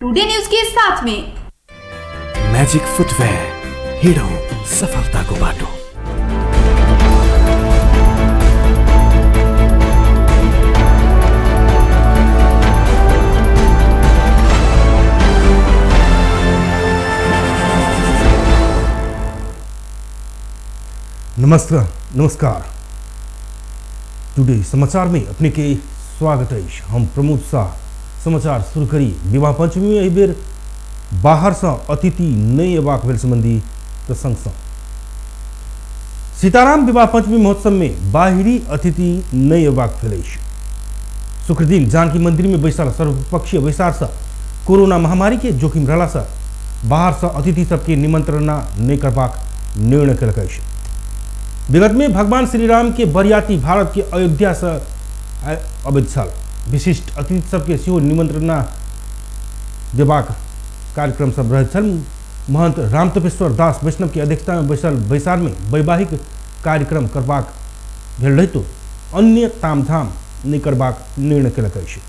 Today news के साथ में। म्याजिक फुटवेयर, हिँडौँ सफलताको बाटो। नमस्कार नमस्कार, टुडे समाचार में अपने के स्वागत अछि। हम प्रमोद शाह। समाचार शुरू करी। विवाह पंचमी में एहि बेर बाहर से अतिथि नहि अयबाक भेल संबंधी प्रसंग सँ। सीताराम विवाह पंचमी महोत्सव में बाहरी अतिथि नहि अयबाक भेल अछि। शुक्रदिन जानकी मंदिर में बैसल सर्वपक्षीय बैसार से कोरोना महामारी के जोखिम रहला से बाहर से अतिथि सबके निमंत्रणा नहि करबाक निर्णय केलक अछि। विगत में भगवान श्री राम के बरियाती भारत के अयोध्या से अबैत छल। विशिष्ट अतिथि सबके सेहो निमंत्रणा देबाक कार्यक्रम सब रहैत छल। महंत रामतपेश्वर दास वैष्णव के अध्यक्षता में बैसल बैसार में वैवाहिक कार्यक्रम करबाक भेल रहितो अन्य तामझाम नहि करबाक निर्णय केलक अछि।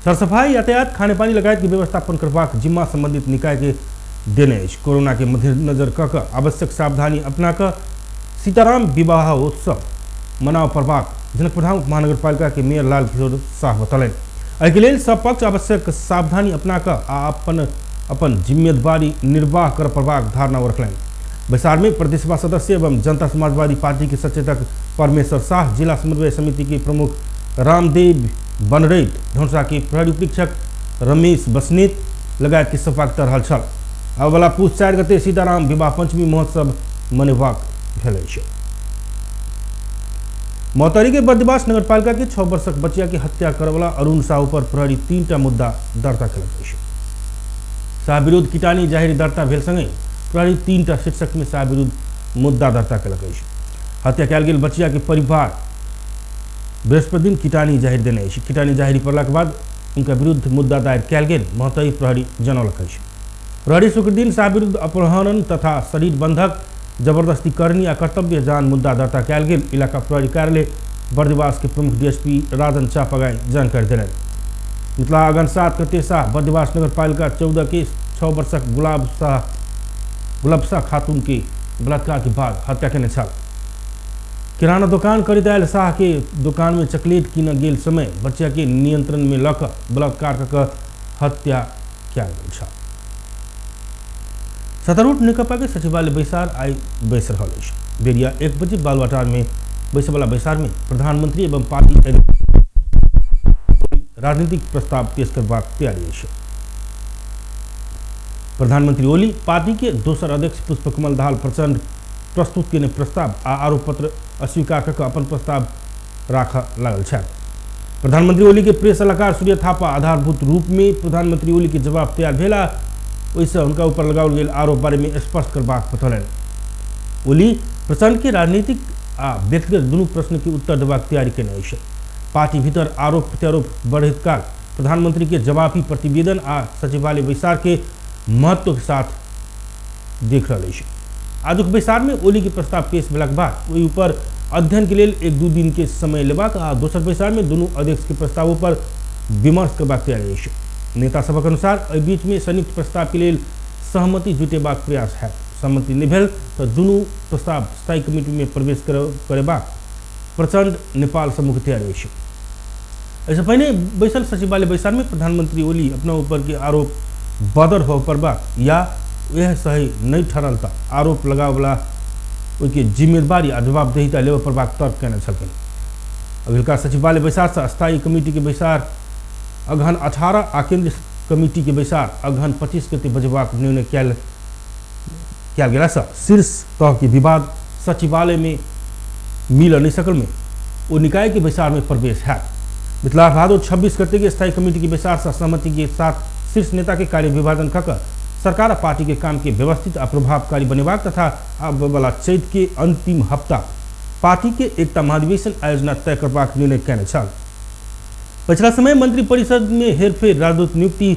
सरसफाई, यातायात, खानेपानी लगायत के व्यवस्थापन करबाक जिम्मा संबंधित निकाय के देने अछि। कोरोना के मद्देनजर क कऽ आवश्यक सावधानी अपना कऽ सीताराम विवाहोत्सव मनाव पड़बाक जनकपुरधाम उपमहानगरपालिका के मेयर लाल किशोर साह बतौलनि। एहिके लेल सब पक्ष आवश्यक सावधानी अपना कऽ आ अपन अपन जिम्मेदारी निर्वाह कर पड़बाक धारणा ओ रखलनि। बैसार में प्रदेशसभा सदस्य एवं जनता समाजवादी पार्टी के सचेतक परमेश्वर शाह, जिला समन्वय समिति के प्रमुख रामदेव बनरैत, धनुषा के प्रहरी उपरीक्षक रमेश बस्नेत लगायत के सहभागिता रहल छल। आबयवला पुस 4 गते सीताराम विवाह पंचमी महोत्सव मनेबाक भेल अछि। मौतारी के बर्दिवास नगरपालिका के 6 वर्षक बचिया के हत्या करवला अरुण साहू पर प्रहरी 3टा मुद्दा दर्ता केलक अछि। शाह विरुद्ध किटानी जाहिर दर्ता भेल संगे प्रहरी 3टा शीर्षक में शाह विरुद्ध मुद्दा दर्ता केलक अछि। हत्या कयल गेल बचिया के परिवार बृहस्पति दिन किटानी जाहिर देने अछि। किटानी जाहिर पड़लाक बाद उनका विरुद्ध मुद्दा दायर कयल गेल महतई प्रहरी जनौलक अछि। प्रहरी शुक्रदिन शाह विरुद्ध अपहरण तथा शरीर बंधक, जबरदस्ती करनी आ कर्तव्य जान मुद्दा दर्ता कयल गेल इलाका प्रहरी कार्यालय बर्दिवास के प्रमुख डीएसपी राजन चापगाई जानकारी देलनि। मिथिला अगन 7 गते शाह बर्दिवास नगरपालिका 14 के 6 वर्षक गुलाब शाह खातून के बलात्कार के बाद हत्या केने छल। किराना दोकान करैत आयल शाह के दोकान में चॉकलेट कीन गेल समय बच्चा के नियंत्रण में लऽ कऽ बलात्कार कऽ कऽ हत्या कयल गेल छल। सत्तारूढ़ नेकपा के सचिवालय बैसार आइ बैस रहल अछि। बेरिया 1 बजे बालुवाटार में बैसयवला बैसार में प्रधानमंत्री एवं पार्टी राजनीतिक प्रस्ताव पेश करबाक तैयारी अछि। प्रधानमंत्री ओली पार्टी के दोसर अध्यक्ष पुष्पकमल दाहाल प्रचंड प्रस्तुत केने प्रस्ताव आ आरोप पत्र अस्वीकार कऽ कऽ अपन प्रस्ताव राखऽ लागल छथि। प्रधानमंत्री ओली के प्रेस सलाहकार सूर्य थापा आधारभूत रूप में प्रधानमंत्री ओली के जवाब तैयार भेला ओहिसँ हुनका ऊपर लगाओल गेल आरोप बारे में स्पष्ट करबाक बतौलनि। ओली प्रचंड के राजनीतिक आ व्यक्तिगत दुनू प्रश्न के उत्तर देबाक तैयारी केने अछि। पार्टी भीतर आरोप प्रत्यारोप बढ़ैत काल प्रधानमंत्री के जवाबी प्रतिवेदन आ सचिवालय बैसार के महत्व के साथ देख रहल अछि। आजुक बैसार में ओली के प्रस्ताव पेश भेलाक बाद ओहि ऊपर अध्ययन के लेल 1-2 दिन के समय लेबाक आ दोसर बैसार में दुनू अध्यक्ष के प्रस्तावों पर विमर्श करबाक तैयारी अछि। नेता सभक अनुसार एहि बीच में संयुक्त प्रस्ताव के लेल सहमति जुटेबाक प्रयास हैत। सहमति नहि भेल तऽ दुनू प्रस्ताव स्थायी कमिटी में प्रवेश करेबाक प्रचंड नेपाल सम्मुख तैयारी अछि। एहिसँ पहिने बैसल सचिवालय बैसार में प्रधानमंत्री ओली अपना ऊपर के आरोप बदर होबय पड़बाक या वएह सही नहि ठहरल तऽ आरोप लगाबयवला ओहिके जिम्मेदारी आ जवाबदेहिता लेबय पड़बाक तर्क केने छलखिन। अगिलका सचिवालय बैसार सँ स्थायी कमिटी के बैसार अगहन 18 आ केंद्रीय कमिटी के बैसार अगहन 25 गते बजेबाक निर्णय कयल गेला सँ शीर्ष तह के विवाद सचिवालय में मिल नहीं सकल में ओ निकाय के बैसार में प्रवेश हैत। मिथिला भादो 26 गते के स्थायी कमिटी के बैसार से सहमति के साथ शीर्ष नेता के कार्य विभाजन कऽ कऽ सरकार आ पार्टी के काम के व्यवस्थित आ प्रभावकारी बनेबाक तथा आबयवला चैत के अंतिम हफ्ता पार्टी के एकता महाधिवेशन आयोजना तय करबाक निर्णय केने छल। पिछला समय मंत्री परिषद में हेरफेर, राजदूत नियुक्ति,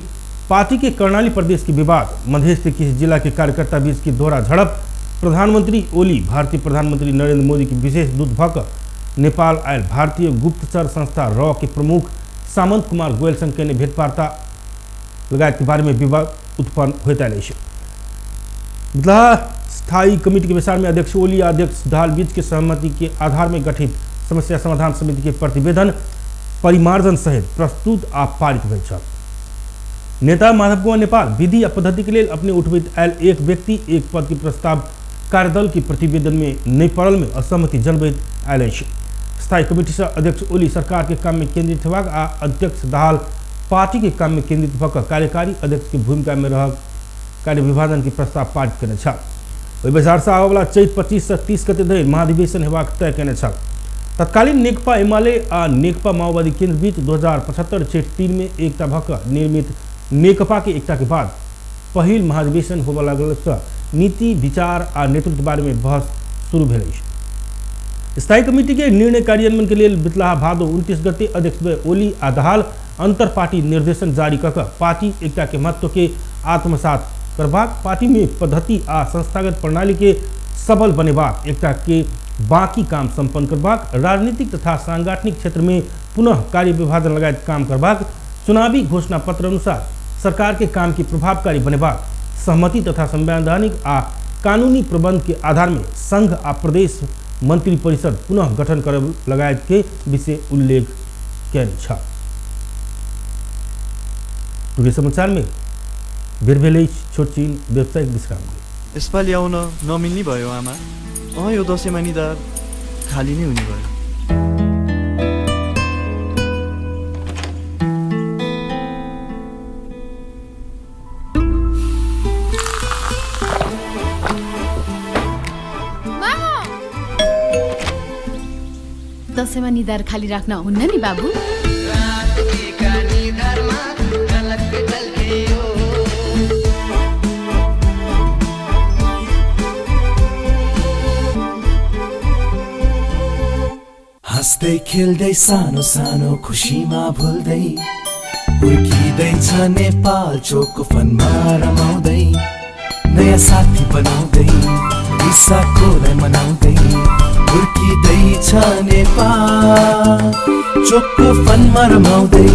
पार्टी के कर्णाली प्रदेश के विवाद, मधेश के किसी जिला के कार्यकर्ता बीच की दोहरा झड़प, प्रधानमंत्री ओली भारतीय प्रधानमंत्री नरेंद्र मोदी के विशेष दूत भऽ कऽ नेपाल आयल भारतीय गुप्तचर संस्था रॉ के प्रमुख सामंत कुमार गोयल संग केने भेंटवार्ता लगायत के बारे में विवाद उत्पन्न होइत आयल अछि। मिथिला स्थायी कमिटी के बैसार में अध्यक्ष ओली आ अध्यक्ष दाहाल बीच के सहमति के आधार में गठित समस्या समाधान समिति के प्रतिवेदन परिमार्जन सहित प्रस्तुत आ पारित भेल छल। नेता माधव कुमार नेपाल विधि आ पद्धति के लेल अपने उठबैत आयल एक व्यक्ति एक पद के प्रस्ताव कार्यदल के प्रतिवेदन में नहि पड़ल में असहमति जनबैत आयल अछि। स्थायी कमिटी से अध्यक्ष ओली सरकार के काम में केंद्रित हेबाक आ अध्यक्ष दाहाल पार्टी के काम में केंद्रित भऽ कऽ कार्यकारी अध्यक्ष के भूमिका में रह कार्य विभाजन के प्रस्ताव पारित केने छल। ओहि बैसार से आबयवला चैत 25 से 30 गते धरि महाधिवेशन हेबाक तय केने छल। तत्कालीन नेकपा एमाले आ नेकपा माओवादी केंद्र बीच 2075 जेठ 3 में एकता भऽ कऽ निर्मित नेकपा के एकता के बाद पहिल महाधिवेशन होबय लागल तऽ नीति विचार आ नेतृत्व बारे में बहस शुरू भेल अछि। स्थायी कमिटी के निर्णय कार्यान्वयन के लेल बितलाहा भादो 29 गते अध्यक्षद्वय ओली आ दाहाल अंतर पार्टी निर्देशन जारी कऽ कऽ पार्टी एकता के महत्व के आत्मसात करबाक, पार्टी में पद्धति आ संस्थागत प्रणाली के सबल बनेबाक, एकता के बाकी काम संपन्न करबाक, राजनीतिक तथा सांगठनिक क्षेत्र में पुनः कार्य विभाजन लगायत काम करबाक, चुनावी घोषणा पत्र अनुसार सरकार के काम के प्रभावकारी बनेबाक, सहमति तथा संवैधानिक आ कानूनी प्रबंध के आधार में संघ आ प्रदेश मंत्री परिषद पुनः गठन करब लगायत के विषय उल्लेख कयल छल। टुडे समाचार में बेर भेल अछि छोट छिन व्यावसायिक विश्राम। यसपालि आउन नमिल्ने भयो आमा। अँ यो दसैँमा निधार खाली नै हुने भयो। दसैँमा निधार खाली राख्न हुन्न नि बाबु। हाँस्दै खेल्दै सानो सानो खुसीमा भुल्दै हुर्किँदैछ नेपाल चोको फनमा रमाउँदै नयाँ साथी बनाउँदै रिसाकोलाई मनाउँदै हुर्किँदैछ नेपाल चोको फनमा रमाउँदै।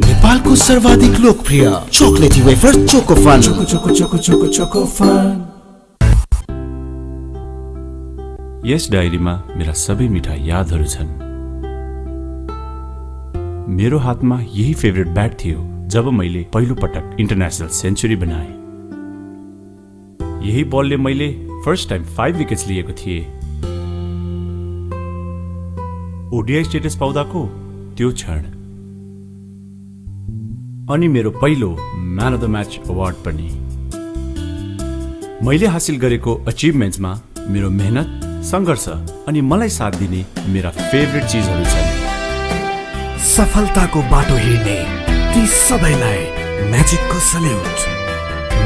नेपालको सर्वाधिक लोकप्रिय chocolatey wafer choco fun. Choco choco choco choco choco fun. यस डायरीमा मेरा सबै मिठा यादहरू छन्। मेरो हातमा यही फेभरेट ब्याट थियो जब मैले पहिलो पटक इन्टरनेसनल सेन्चुरी बनाएँ। यही बलले मैले फर्स्ट टाइम 5 विकेट्स लिएको थिएँ। ओडिआई स्टेटस पाउँदाको त्यो क्षण अनि मेरो पहिलो man of the match award पनि। मैले हासिल गरेको अचिभमेन्ट्समा मेरो मेहनत, सङ्घर्ष अनि मलाई साथ दिने मेरा फेभरेट चिजहरू छन्। सफलताको बाटो हिँड्ने ती सबैलाई म्याजिकको सल्युट।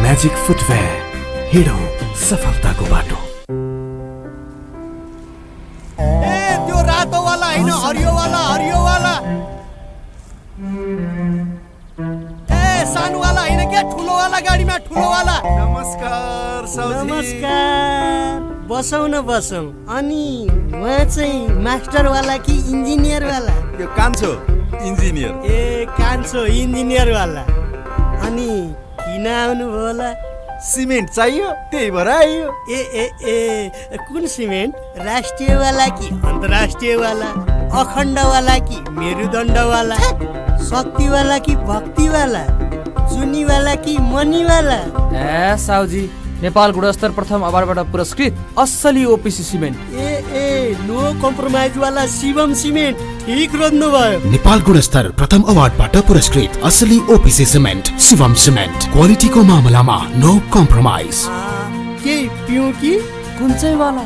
म्याजिक फुटवेयर, हिँडौँ सफलताको बाटो। ए त्यो रातोवाला होइन, हरियोवाला, हरियोवाला। ए सानोवाला होइन क्या, ठुलोवाला गाडीमा, ठुलोवाला। नमस्कार साउजी। नमस्कार, बसौँ न बसौँ। अनि उहाँ चाहिँ मास्टरवाला कि इन्जिनियरवाला? यो कान्छो इन्जिनियर। ए कान्छो इन्जिनियरवाला। अनि किन आउनुभयो होला? सिमेन्ट चाहियो त्यही भएर आइयो। ए ए ए कुन सिमेन्ट? राष्ट्रियवाला कि अन्तर्राष्ट्रियवाला? अखण्डवाला कि मेरुदण्डवाला? शक्तिवाला कि भक्तिवाला? जुनीवाला कि मनीवाला? ए साउजी, नेपाल गुणस्तर प्रथम अवार्डबाट पुरस्कृत असली ओपिसी सिमेन्ट। ए ए नो कम्प्रोमाइज वाला शिवम सिमेन्ट, ठिक रोज्नु भयो। नेपाल गुणस्तर प्रथम अवार्डबाट पुरस्कृत असली ओपिसी सिमेन्ट शिवम सिमेन्ट, क्वालिटीको मामलामा नो कम्प्रोमाइज। के पिउँ कि कुन चाहिँ वाला?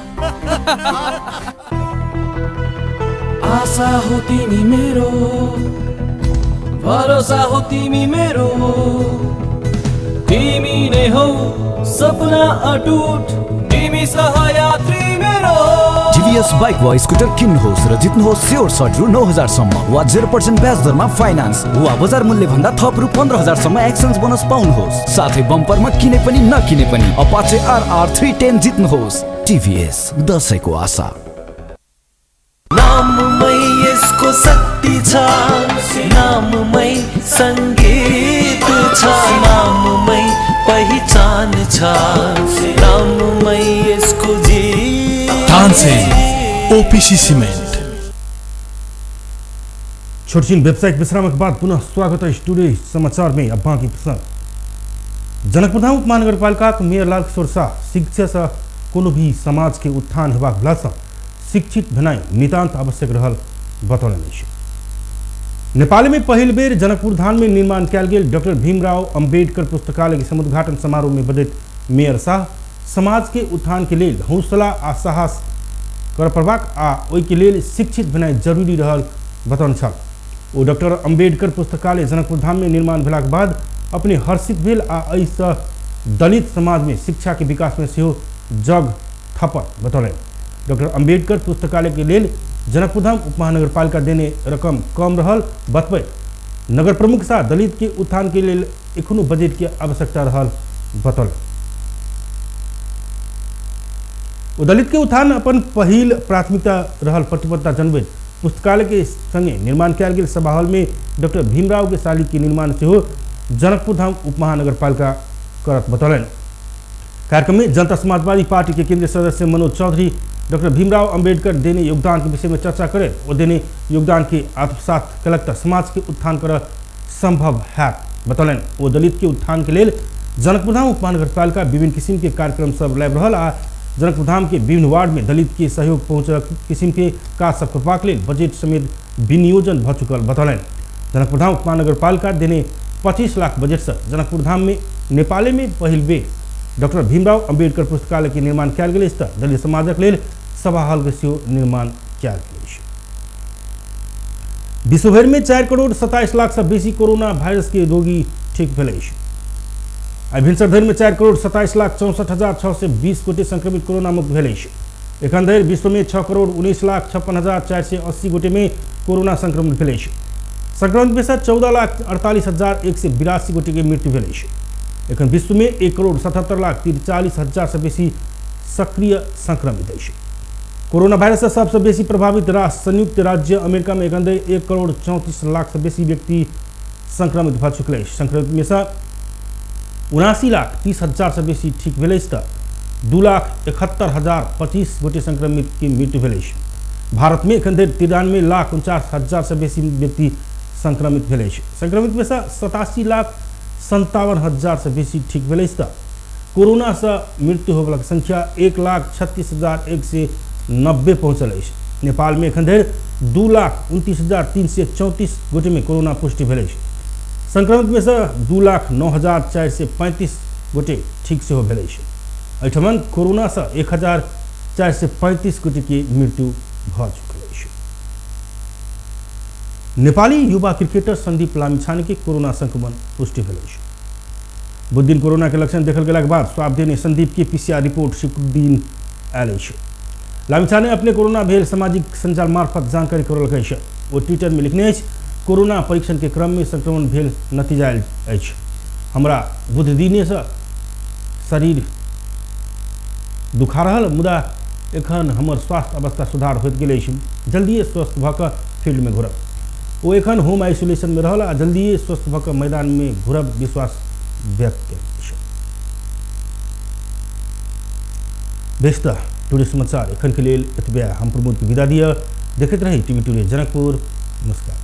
आशा हो तिमी मेरो, भरोसा हो तिमी मेरो, तिमी नै हौ सपना अटुट, तिमी सहयात्री मेरो। टिभीएस बाइक वा स्कुटर किन्नुहोस् र जित्नुहोस् स्योर सर्ट रु 9000 सम्म वा 0% ब्याज दरमा फाइनान्स वा बजार मूल्य भन्दा थप रु 15000 सम्म एक्सचेन्ज बोनस पाउनुहोस्। साथै बम्परमा किने पनि नकिने पनि अपाचे आरआर 310 जित्नुहोस्। टिभीएस, दशैंको आशा। नाममै यसको शक्ति छ, नाममै सङ्गीत नाममै यसको जी। Tansen OPC cement. छोटछिन व्यावसायिक विश्रामक बाद पुनः स्वागत है स्टूडियो समाचार में। अब बाकी प्रसंग। जनकपुरधाम उपमहानगरपालिकाक मेयर लालकिशोर शाह शिक्षा से कोनो भी समाज के उत्थान हेबाक भेलासँ शिक्षित भेनाइ नितान्त आवश्यक रहल बतौलनि अछि। नेपाल में पहिल बेर जनकपुरधाम में निर्माण कयल गेल डॉक्टर भीमराव अम्बेडकर पुस्तकालय के समुद्घाटन समारोह में बजैत मेयर शाह समाज के उत्थान के लेल हौसला आ साहस कर पड़बाक आ ओहि के लेल शिक्षित भेनाइ जरूरी रहल बतौने छल। ओ डॉक्टर अम्बेडकर पुस्तकालय जनकपुरधाम में निर्माण भेलाक बाद अपने हर्षित भेल आ एहिसँ दलित समाज में शिक्षा के विकास में सेहो जग थपत बतौलनि। डॉक्टर अम्बेडकर पुस्तकालय के लेल जनकपुरधाम उपमहानगरपालिका देने रकम कम रहल बतबैत नगर प्रमुख शाह दलित के उत्थान के लेल एखनो बजट के आवश्यकता रहल बतौलनि। ओ दलित के उत्थान अपन पहिल प्राथमिकता रहल प्रतिबद्धता जनबैत पुस्तकालय के संगे निर्माण कयल गेल सभा हॉल में डॉक्टर भीमराव के शाली के निर्माण सेहो जनकपुरधाम उपमहानगरपालिका करत बतौलनि। कार्यक्रम में जनता समाजवादी पार्टी के केंद्रीय सदस्य मनोज चौधरी डॉक्टर भीमराव अम्बेडकर देने योगदान के विषय में चर्चा करे ओ देने योगदान के आत्मसात कलक त समाज के उत्थान कर संभव है बतौलनि। ओ दलित के उत्थान के लेल जनकपुरधाम उपमहानगरपालिका विभिन्न किसिम के कार्यक्रम सब लाबि रहल आ जनकपुरधाम के विभिन्न वार्ड में दलित के सहयोग पहुँच किसिम के काज सब करबाक लेल बजट समेत विनियोजन भ चुकल बतौलनि। जनकपुरधाम उपमहानगरपालिका देने 25 लाख बजट से जनकपुरधाम में नेपाल में पहिल बेर डॉक्टर भीमराव अम्बेडकर पुस्तकालय के निर्माण कयल गेल अछि त दलित समाजक लेल सभा हॉल के सेहो निर्माण कयल गेल अछि। विश्वभरि में 4 करोड़ 27 लाख से बेसी कोरोना वायरस के रोगी ठीक भेल अछि। आइ भिनसर धरि में 4 करोड़ 27 लाख 64,620 गोटे संक्रमित कोरोना मुक्त भेल अछि। एखन धरि विश्व में 6 करोड़ 19 लाख 56,480 गोटे में कोरोना संक्रमण भेल अछि। संक्रमित में से 14 लाख 48,182 गोटे के मृत्यु भेल अछि। एखन विश्व में 1 करोड़ 77 लाख 43 हजार से बेसी सक्रिय संक्रमित अछि। कोरोना वायरस से सबसे बेसी प्रभावित राष्ट्र संयुक्त राज्य अमेरिका में एखन धरि 1 करोड़ 34 लाख से बेसी व्यक्ति संक्रमित भऽ चुकल अछि। संक्रमित में से 79 लाख 30 हजार से बेसी ठीक भेल अछि त 2 लाख 71,025 गोटे संक्रमित के मृत्यु भेल अछि। भारत में एखन धरि 93 लाख 49 हजार से बेसी व्यक्ति संक्रमित भेल अछि। संक्रमित में से 87 लाख 57 हजार से बेसी ठीक भेल अछि त कोरोना से मृत्यु होबला के संख्या 1 लाख 36,190 पहुँचल अछि। नेपाल में एखन धरि 2 लाख 29,334 गोटे में कोरोना पुष्टि भेल अछि। संक्रमित में से 2 लाख 9,435 गोटे ठीक सेहो भेल अछि। एहिठमन कोरोना से 1,435 गोटे के मृत्यु भऽ चुकल अछि। नेपाली युवा क्रिकेटर संदीप लामिछाने के कोरोना संक्रमण पुष्टि भेल अछि। बुधदिन कोरोना के लक्षण देखल गेलाक बाद स्वाब देने संदीप के पीसीआर रिपोर्ट शुक्रदिन आयल अछि। लामिछाने अपने कोरोना भेल सामाजिक संजाल मार्फत जानकारी करौलक अछि। ओ ट्विटर में लिखने अछि, कोरोना परीक्षण के क्रम में संक्रमण भेल नतीजा आयल अछि। हमरा बुध दिने से शरीर दुखा रहल, मुदा एखन हमर स्वास्थ्य अवस्था सुधार होइत गेल अछि। जल्दिए स्वस्थ भऽ कऽ फील्ड में घुरब। ओ एखन होम आइसोलेशन में रहल आ जल्दिए स्वस्थ भऽ कऽ मैदान में घुरब विश्वास व्यक्त कयने अछि। बेस त टुडे समाचार एखन के लेल एतबे। हम प्रमोद के विदा दिअ। देखैत रही टीवी टुडे जनकपुर। नमस्कार।